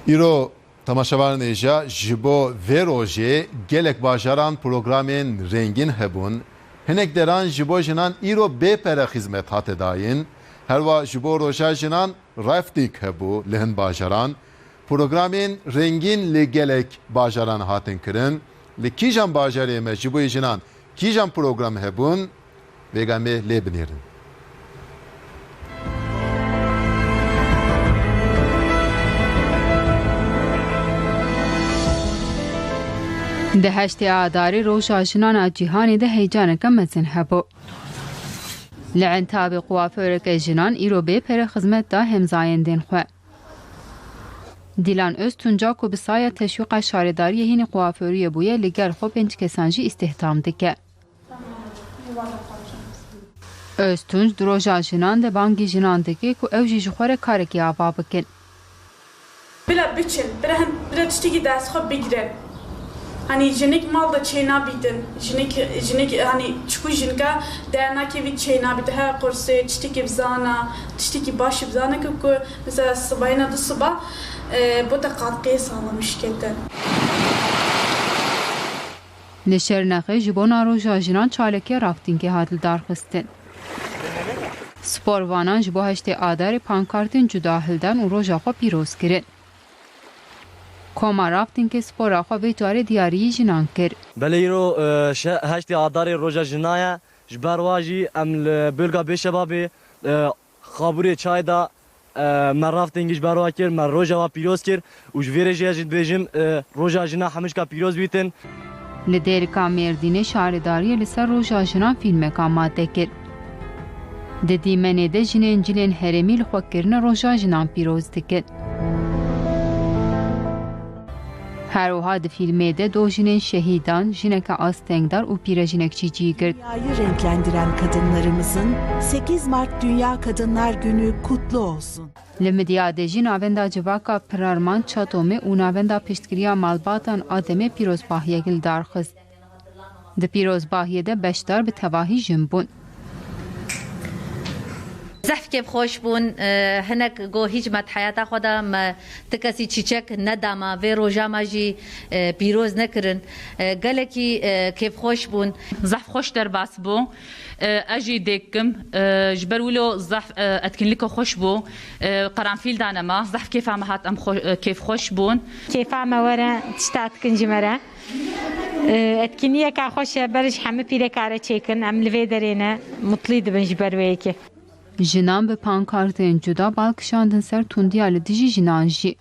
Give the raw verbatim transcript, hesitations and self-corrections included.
Îro temaşevanên hêja, ji bo vê rojê gelek bajaran programên rengîn hebûn. Hinek deran ji bo jinan îro bê pere xizmet hate dayîn. Herwa ji bo roja jinan rafting hebû li hin bajaran. Programên rengîn li gelek bajaran hatin kirin. Li kîjan bajarê me ji bo jinan kîjan program hebûn? Vêga me lê binêrin. Di heştê Adarê Roja Jinan a Cîhanê de heyecaneke mezin hebû. Li Entabê kuaföreke jinan îro bê pere xizmet da hemzayendên xwe. Dilan Öztunca ku bi saya teşwîqa şaredariyê hînî kuaföriyê bûye, li gel xwe pênc kesan jî îstihdam dike. Öztunc di Roja Jinan de bangî jinan dike ku ew jî ji xwe re karekî ava bikin. Bila biçin, bila hin, bila tiştekî dest xwe bigirin. Hanî jinik mal de çênabîtin. Jinik, jinik, hanî çiku jinka dernakê vî çênabît. He qursê, tiştekî bizana, tiştekî baş bizana ki, ku mesela sibayîna du siba, e, bo te qatqê sağlamış ketin. Li Şirnexê ji bona Roja Jinan çalakî raftingê hat lidarxistin. Sporvanan ji bo heştê Adarê pankartên cuda hildan û roja xwe pîroz kirin. Koma raftingê spora xwe vê carê diyariyî jinan kir. Belê îro, e, şe-, heştê Adarê Roja Jina ye. Ji ber wa jî em li bölga Bêşebabê, e, Xabûrê Çay de, e, me raftingî ji ber wa kir, me roja wa pîroz kir û ji vê re jî ez jî dibêjim, e, Roja Jina hemişka pîroz bîtin. Li Dêrika Mêrdînê şaredariyê li ser Roja Jinan fîlmek amade kir. Di dîmenê de jinên cilên herêmî li xwe kirine Roja Jinan pîroz dikin. Her wiha di fîlmê de do jinên şehîdan, jineke astengdar û pîrejinek jî cî girt. Dünyayı renklendiren kadınlarımızın sekiz Mart Dünya Kadınlar Günü kutlu olsun. Li Midyadê jî navenda civaka Pirarman Çatomê û navenda piştgiriya malbatan a Demê pîrozbahiyek li dar xist. Di pîrozbahiyê de beşdar bi tevahî jin bûn. Zehf kêfxweş bûn. E, hinek got, hîç me di heyata xwe de me ti kesî çîçek nedama, vê roja me jî, e, pîroz nekirin. E, gelekî, e, kêfxweş bûn. Zehf xweş derbas bû. E, ez jî dêk kim. E, ji ber wilo zehf, e, etkinlika xweş bû. E, qeranfîl dane me. Zehf kêfa me hat, em xwe-, e, kêfxweş bûn. Kêfa me were, tişta dikin ji me re. E, etkiniyeka xweş e, ber ji hemî pîreka re çêkin. Em li vê derê ne, mutlî dibin ji ber wê yekê. Jinan bi pankartên cuda bal kişandin ser tundiya li dijî jinan jî.